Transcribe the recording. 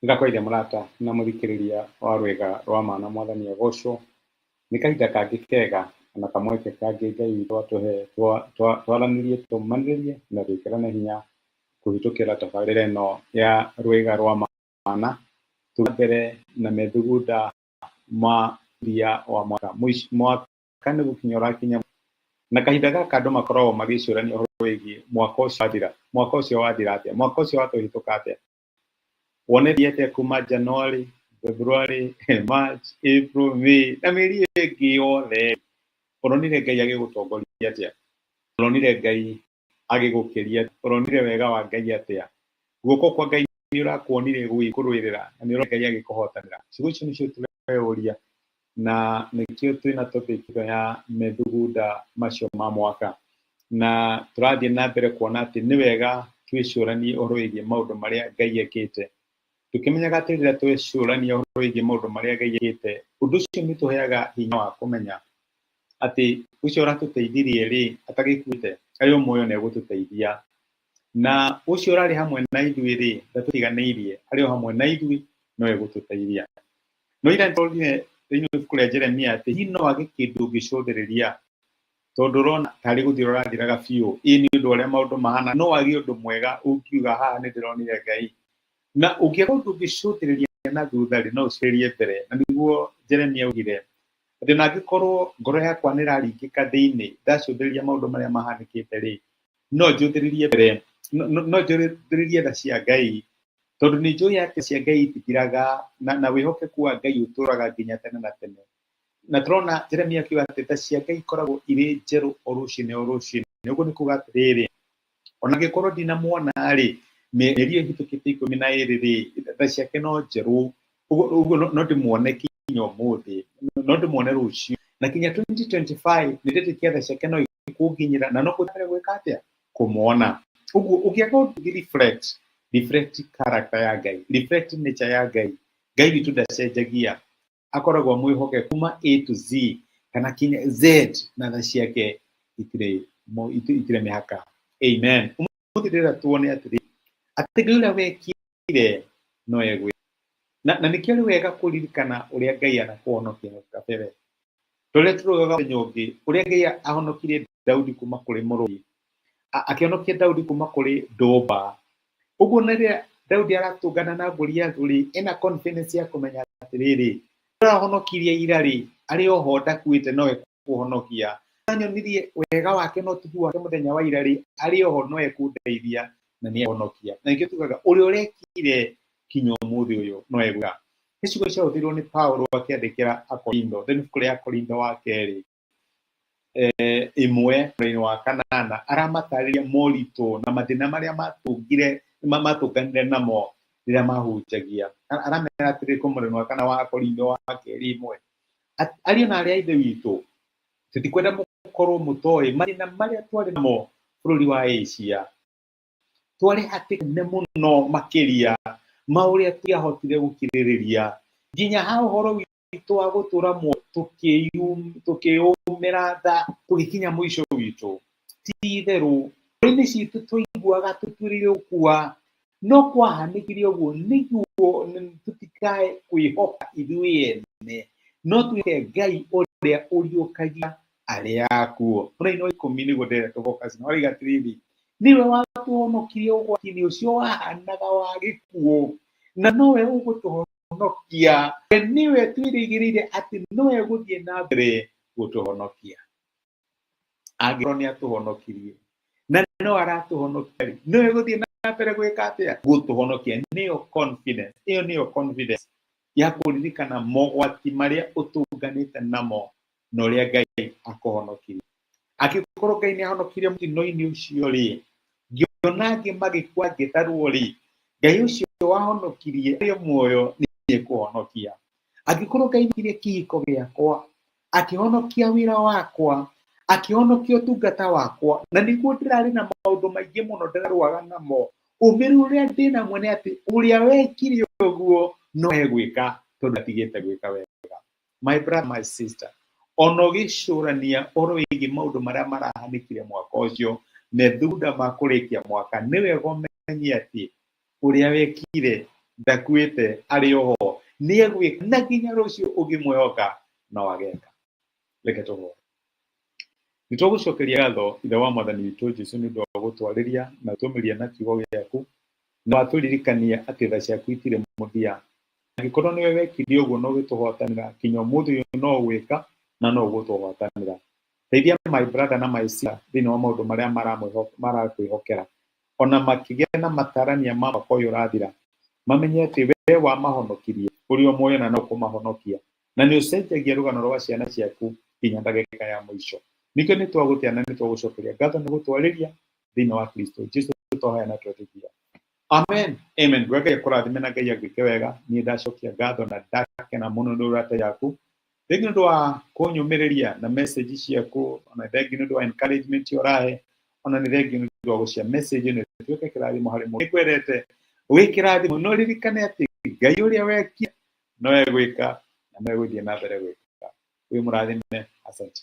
Nĩndakwaria mũrata na mũthikĩrĩria wa rwĩga rwa ma na Mwathani agocwo. Nĩ kahinda kangĩ kega na kamweke kangĩ Ngai witũ atũhe twaranĩrie, tũmanĩrĩrie na twĩkĩrane hinya kũhĩtũkĩra tabarĩra ĩno ya rwĩga rwa mana. Tũthiĩ na mbere na methugunda ma mũthia wa mwaka. Mwaka nĩ gũkinya ũrakinya na kahinda gaka andũ makoragwo magĩcũrania ũhoro wĩgiĩ mwaka ũcio wathira, mwaka ũcio wathira atĩa, mwaka ũcio watũhĩtũka atĩa. Wonete atĩa kuma January, February, March, April, May na mĩeri ĩyo ĩngĩ yothe? Ũronire Ngai agĩgũtongoria atĩa? Ũronire Ngai agĩgũkĩria? Ũronire wega wa Ngai atĩa? Guoko kwa Ngai nĩ ũrakuonire gũgĩkũrũĩrĩra na nĩ ũronire Ngai agĩkũhotanĩra? Ciugo icio nĩcio tũreyũria na nĩkĩo twĩna topic ĩno ya methugunda macio ma mwaka. Na tũrathiĩ na mbere kuona atĩ nĩ wega twĩcũranie ũhoro wĩgiĩ maũndũ marĩa Ngai ekĩte. Tũkĩmenyaga atĩ rĩrĩa twecũrania ũhoro wĩgiĩ maũndũ marĩa Ngai ekĩte, ũndũ ũcio nĩ ũtũheaga hinya wa kũmenya atĩ ũcio ũratũteithirie rĩ, atagĩkuĩte, arĩ o muoyo nĩ egũtũteithia. Na ũcio ũrarĩ hamwe na ithuĩ rĩ, ndatũtiganĩirie, arĩ o hamwe na ithuĩ, no egũtũteithia. No ira nĩtũronire thĩinĩ wa ibuku rĩa Jeremia atĩ hihi no wage kĩndũ ũngĩcũthĩrĩria tondũ ũrona tarĩ gũthira ũrathiraga biũ. Ĩ nĩ ũndũ wa ũrĩa maũndũ mahana, no wage ũndũ mwega ũngiuga haha nĩ ndĩronire Ngai. Na ũngĩaga ũndũ ũngĩcũthĩrĩria na thutha rĩ, no ũcũthĩrĩrie mbere. Na nĩguo Jeremia augire atĩ ona angĩkorwo ngoro yakwa nĩ ĩraringĩka thĩinĩ, ndacũthĩrĩria maũndũ marĩa mahanĩkĩte rĩ, no njũthĩrĩrie mbere, no njũthĩrĩrie tha cia Ngai, tondũ nĩ njũĩ atĩ cia Ngai itithiraga na wĩhokeku wa Ngai ũtũraga nginya tene na tene. Na tũrona Jeremia akiuga atĩ tha cia Ngai ikoragwo irĩ njerũ o rũcinĩ o rũcinĩ. Ũguo nĩ kuga atĩrĩrĩ, ona angĩkorwo ndinamuona rĩ, mĩeri ĩyo ĩhĩtũkĩte 12 rĩ, tha ciake no njerũ. Ũguo no ndĩmuone kinya ũmũthĩ, no ndĩmuone rũciũ. Na kinya 2025 nĩ ndĩtĩkia tha ciake no ikũnginyĩra na no ngũthiĩ gwĩka atĩa? Kũmuona. Ũguo ũngĩaga ũndũ ũngĩ reflect, reflect character ya Ngai, reflect nature ya Ngai. Ngai witũ ndacenjagia, akoragwo mwĩhoke kuma A to Z kana kinya Z na tha ciake itirĩ mĩhaka. Amen. Ũmũthĩ ndĩrenda tuone atĩrĩ, atĩ Ngai ũrĩa wekire no egwĩka. Na nĩkĩo nĩ wega kũririkana ũrĩa Ngai anakũhonokia hau kabere. Tũrĩa tũraugaga mũthenya ũngĩ, ũrĩa Ngai ahonokirie Daudi kuma kũrĩ mũrũthi, akĩhonokia Daudi kuma kũrĩ ndũmba. Ũguo na rĩrĩa Daudi aratũngana na Goliathu rĩ, ena confidence ya kũmenya atĩrĩrĩ, ũrĩa ũrahonokirie ira rĩ, arĩ oho ndakuĩte no ekũhonokia. Anyonirie wega wake na ũtugi wake mũthenya wa ira rĩ, arĩ oho no ekũndeithia na nĩ ekũhonokia. Na nĩkĩo tugaga ũrĩa ũrekire kinya ũmũthĩ ũyũ no egwĩka. Nĩ ciugo ciahũthĩrirwo nĩ Paulo akĩandĩkĩra Akorintho, thĩinĩ ibuku rĩa Akorintho wa kerĩ ĩmwe mũraini wa kanana, aramatarĩria moritũ na mathĩna marĩa matũngire matũnganire namo rĩrĩa mahunjagia. Aramera atĩrĩrĩ kũ mũraini wa kana wa Akorintho wa kerĩ ĩmwe, ariũ na aarĩ a Ithe witũ, tũtikwenda mũkorwo mũtoĩ mathĩna marĩa twarĩ namo bũrũri wa Asia. Twarĩ hatĩka nene mũno makĩria ma ũrĩa tũngĩahotire gũkirĩrĩria, nginya ha ũhoro witũ wa gũtũũra muoyo tũkĩũmĩra nda tũgĩkinya mũico witũ. Ti itherũ, ngoro-inĩ citũ twaiguaga tũtuĩrĩire gũkua, no kwahanĩkire ũguo nĩguo tũtikae kwĩhoka ithuĩ ene, no twĩhoke Ngai ũrĩa ũriũkagia arĩa akuũ. Mũraini wa ikũmi nĩguo ndĩrenda tũ focus na ũroiga atĩrĩrĩ, nĩwe watũhonokirie ũgwati-inĩ ũcio wahanaga wa gĩkuũ, na nowe ũgũtũhonokia. We nĩwe twĩrĩgĩrĩire atĩ nowe ũgũthiĩ na mbere gũtũhonokia. Angĩkorwo nĩ atũhonokirie na no aratũhonokia rĩ, nowe ũgũthiĩ na mbere gwĩka atĩa? Gũtũhonokia. Nĩyo confidence, ĩyo nĩyo confidence ya kũririkana mogwati marĩa ũtũnganĩte namo na ũrĩa Ngai akũhonokirie. Angĩkorwo Ngai nĩ ahonokirie mũtino-inĩ ũcio rĩ, ngĩona angĩ magĩkua ngĩtarwo rĩ, Ngai ũcio wahonokirie arĩ o muoyo nĩ ekũhonokia. Angĩkorwo Ngai nĩoire kĩhiko gĩakwa, akĩhonokia wĩra wakwa, akĩhonokia ũtungata wakwa, na nĩguo ndĩrarĩ na maũndũ maingĩ mũno ndĩrarũaga namo, Ũmĩrĩru ũrĩa ndĩnaguo nĩ atĩ ũrĩa wekire ũguo no egwĩka tondũ atigĩte gwĩka wega. My brother, my sister, ona ũgĩcũrania ũhoro wĩgiĩ maũndũ marĩa marahanĩkire mwaka ũcio, methugunda ma kũrĩkia mwaka, nĩ wega ũmenye atĩ ũrĩa wekire ndakuĩte, arĩ oho, nĩ egwĩka na nginya rũciũ ũngĩmwĩhoka no ageka. Reke tũhoe. Nĩ twagũcokeria ngatho Ithe wa Mwathani witũ Jesu nĩ ũndũ wa gũtwarĩria na gũtũmĩria na kiugo gĩaku, na watũririkania atĩ tha ciaku itirĩ mũthia. Angĩkorwo nĩwe wekire ũguo na ũgĩtũhotanĩra, kinya ũmũthĩ ũyũ no ũgwĩka na no ũgũtũhotanĩra. Teithia my brother na my sister thĩinĩ wa maũndũ marĩa marakwĩhokera, ona makĩgĩa na matarania ma mwaka ũyũ ũrathira, mamenye atĩ we wamahonokirie ũrĩ o muoyo na no ũkũmahonokia, na nĩ ũcenjagia rũgano rwa ciana ciaku nginya ndagĩka ya mũico. Nĩkĩo nĩ twagũtĩa na nĩ twagũcokeria ngatho nĩ gũtwarĩria thĩinĩ wa Kristo Jesu twahoya na twetĩkia. Amen. Amen. Ngai Ngai akũrathime na Ngai agwĩke wega. Niĩ ndacokia ngatho na ndakena mũno nĩ ũrata yaku. Thengi nĩ ũndũ wa kũnyũmĩrĩria na message ciaku, ona thengi nĩ ũndũ wa encouragement ũrahe, ona nĩ thengi nĩ ũndũ wa gũcia message ĩno ĩtuĩke kĩrathimo harĩ mũndũ. Nĩngwendete wĩ kĩrathimo, no ririkane atĩ Ngai ũrĩa wekire no egwĩka na no egũthiĩ na mbere gwĩka. Wĩ mũrathime. Asante.